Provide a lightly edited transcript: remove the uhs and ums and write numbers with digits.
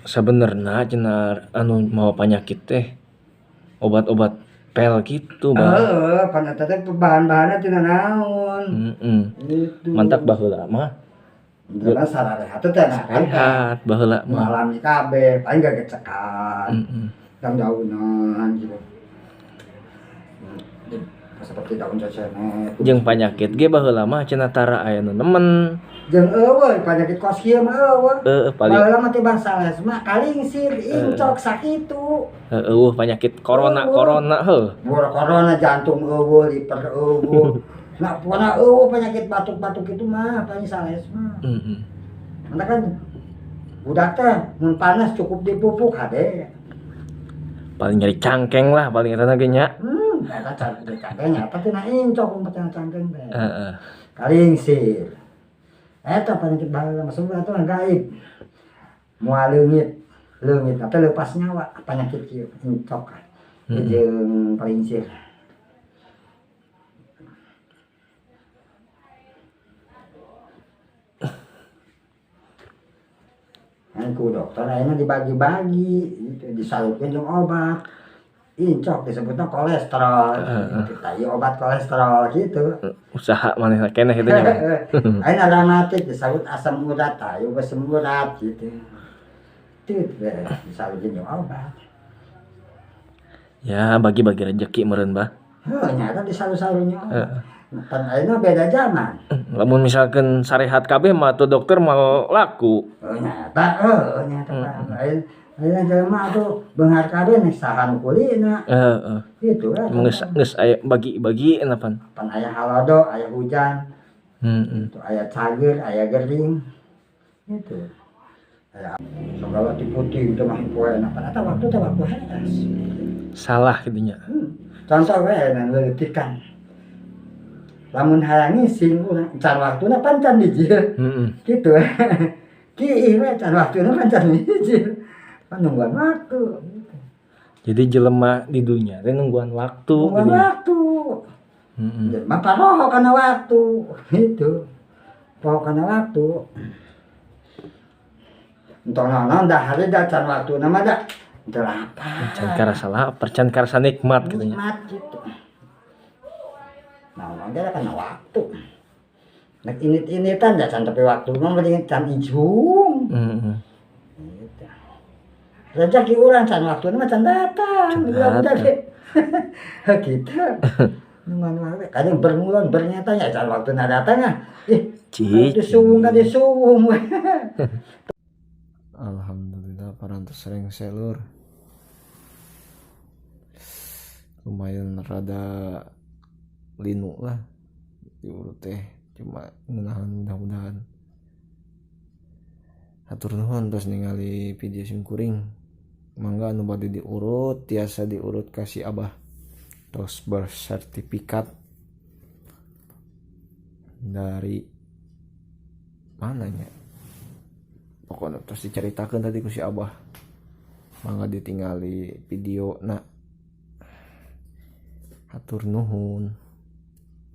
Sabenerna cenah anu mawa panyakit teh obat-obat pel kitu Bah. Heeh, pan eta teh bahan-bahanna tina naon. Heeh. Gitu. Mantak baheula mah. Jelas sarehat teh sarehat baheula mah. Alami kabeh, paling gagecekan. Heeh. Daun-daunan gitu. Seperti daun cecenet. Jeung panyakit ge baheula mah cenah tara aya nu nemen. Jeung eueuh panyakit kos kieu mah eueuh. Heeh, paling baheula mah tibang sales mah kalingsir, incok sakitu. Heeh, eueuh panyakit corona corona heuh. Boro corona jantung eueuh, liver eueuh. Nah, pokona eueuh penyakit batuk-batuk itu mah paling sales mah. Heeh. Mantap kan budak teh mun panas cukup dipupuk hade. Paling nyeri cangkeng lah paling eta ge nya. Eta cangkeng nyata tina incok umpet tina cangkeng teh. Heeh. Kalingsir. Eta penyakit baheula mah sebenarnya teh gaib. Moal leungit. Leungit teh leupas nyawa penyakit kieu incok. Jeung kalingsir. Kan ku dokter ayeuna dibagi-bagi gitu, disalurkeun jeung obat. Incok disebutna kolesterol. Gitu, tah ieu obat kolesterol gitu. Usaha manehna keneh kitu nya. Ayeuna rematik disebut asam urat, tah ieu asam urat gitu. Teu disalurkeun jeung obat. Ya bagi-bagi rezeki meureun Bah. Heuh, nya eta disalur-salurnya. Pan ayeuna beda zaman. Lamun misalkan sarehat kabeh mah tuh dokter mah laku. Heuh nya eta, heuh nya eta. Ayeuna jelema tuh beunghar kabeh nih saha nu kulina. Heeh. Kitu we. Geus geus aya bagi-bagi pan. Pan aya halodo, aya hujan. Heeh. Itu aya cager, aya gering. Gitu. Aya sagala ti putih teh mah poena. Pan eta waktu teh waktu hees. Salah kitu nya. Contoh we nu leutikan. Lamun hayang ngising urang can waktuna pan can dijil. Heeh. Kitu. Kiih we can waktuna pan can dijil. Pan nungguan waktu. Jadi jelema di dunya teh nungguan waktu. Nungguan waktu. Heeh. Jelema paroho kana waktu gitu. Poho kana waktu. Entong naon dah hari dah can waktuna mah dah teu lapar. Can karasa lapar, can karasa nikmat kitu nya. Nikmat gitu. Nah, urang teh kana waktu. Nek init-initan dah can tapi waktu mah mending can ijung. Heeh. Gitu. Rezeki urang can waktuna mah can datang. Can datang. Gitu. Nungguan waktu. Kadang bermulon bernyata ya can waktuna datang ah. Ih, Cicing. disuwung ka disuwung. Alhamdulillah parantos rengse lur. Lumayan rada linu lah diurut teh, cuma menahan mudah-mudahan. Hatur nuhun terus ningali video sim kuring. Mangga anu bade diurut tiasa diurut ka si Abah. Terus bersertifikat dari mananya. Pokoknya terus diceritakan tadi ku si Abah. Mangga ditinggali video na. Hatur nuhun.